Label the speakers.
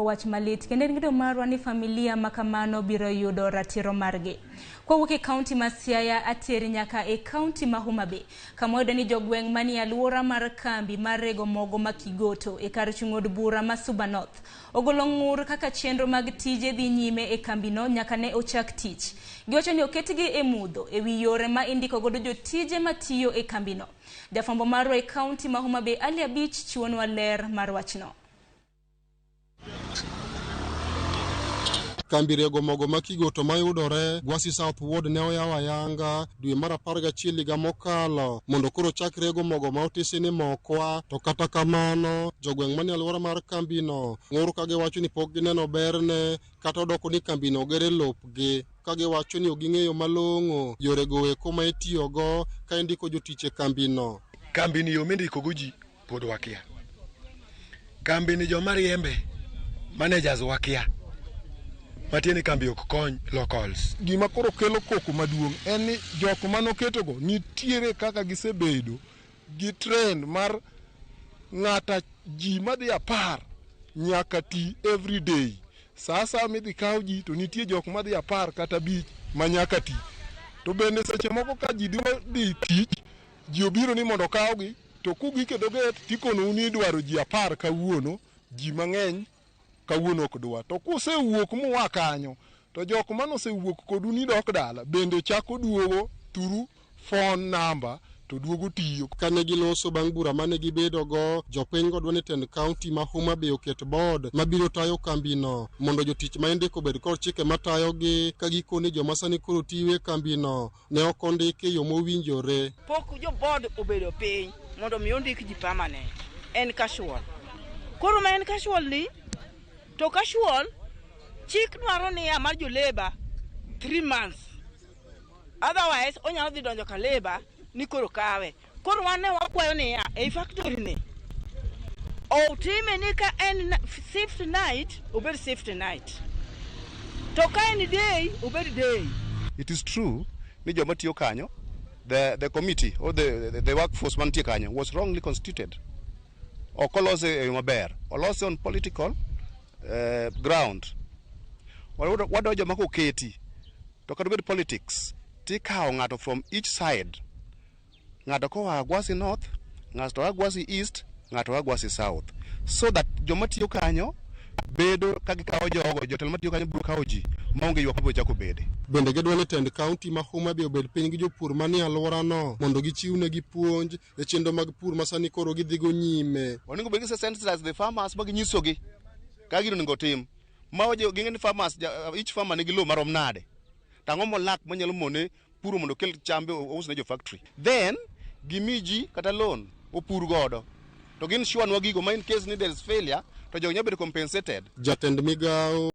Speaker 1: oko wach malit kendo en gedo marwa ni familia ma kamano biro yudo ratiro margi. Kwawuok e kaunti ma Siaya ateri nyaka e kaunti ma Homa Bay kama wayudo ni jogweng' manie alwora mar kambi mar rego mogo ma Kigoto e kar chung' od bura ma Suba North ogolo ng'ur kaka chenro mag tije dhi nyime e kambino nyaka ne ochak tich. Giwacho ni oketgi e mudho e wi yore ma indiko godo jotije matiyo e kambino. Jafwambo marwa e kaunti ma Homa Bay Ali Abich chiwonwa ler mar wachno.
Speaker 2: Kambi rego mogo ma Kigoto mayudore Gwasi South Ward ne oyaw ayanga dwe mar 11 higa mokalo mondo koro chak rego mogo ma otisi ni mokwa. To kata kamano, jogweng' manie alwora mar kambino ng'ur ka giwacho ni pok gineno berne kata odoko ni kambino oger e lopgi, ka giwacho ni ok ging'eyo malong'o yorego eko ma itiyogo ka indiko jotich e kambino.
Speaker 3: Kambini yo mindikogo ji pod wakia. Kambi ni joma riembe, managers wakia. Matiende ni kambi ok kony locals.
Speaker 4: Gima koro kelo koko maduong' en ni jok manoketogo nitiere kaka gisebedo gi trend mar ng'ata ji madhi 10 nyaka ti every day. Sa asaya midhi kaw ji to nitie jok madhi 10 kata 5 ma nyaka ti. To bende seche moko ka ji dhi tich, ji obiro ni mondo okawgi, to kugik e dho gate tikonou ni idwaro ji 10 kawuono, ji mang'eny kawuono ok dwa. To kusewuok mua kanyo, to jok manosewuok kodu ni dok dala bende chako duogo through phone number to duogo tiyo.
Speaker 2: Kane giloso bang' bura mane gibedogo, jopiny go dwa ni tend kaunti ma Homa Bay oket board mabiro tayo kambino mondo jotich ma indiko obed kod chike matayogi ka gikone joma sani koro tiyo e kambino ne ok ondiki e yo mowinjore.
Speaker 5: Pok jo board obedo piny mondo mi ondik ji permanent. En casual. Koro ma en casual ni, to casual chik dwaro niya mar jo labor 3 months. Otherwise onyalo dhi donjo ka labor ni koro kawe. Koro wan ne wakwayo niya ei factory ni otime ni ka en shift night obed shift night, to ka en day obed day.
Speaker 6: It is true ni joma tiyo kanyo, the committee or the workforce mantie kanyo was wrongly constituted. Ok olose e yo maber, olose on political ground. Wadwa joma koketi to kata obed politics tikawo ng'ato from each side, ng'ato koa Gwasi North, ng'ato oa Gwasi East, ng'ato oa Gwasi South, so that joma tiyo kanyo bedo ka gikawo jogo, jotelo matiyo kanyo biro kawo ji maonge ywak mabiro chako bede.
Speaker 2: Bende gidwa ni tend kaunti ma Homa Bay obed piny gi jopur manie alworano mondo gichiwnegi puonj e chenro mag pur ma sani koro gidhigo nyime.
Speaker 6: Onego bed gi sensitize the farmers ma ginyisogi kaka gino onego otim. Ma ging'e ni farmers, each farmer nigi lowo marom nade. To ang'o molak manyalo mone puro mondo okel chambe ous ne jo factory. Then gimi ji kata loan opur godo. To gin sure nwa gigo ma in case ni there is failure to jogo nyalo bedo compensated.
Speaker 2: Jatend migawo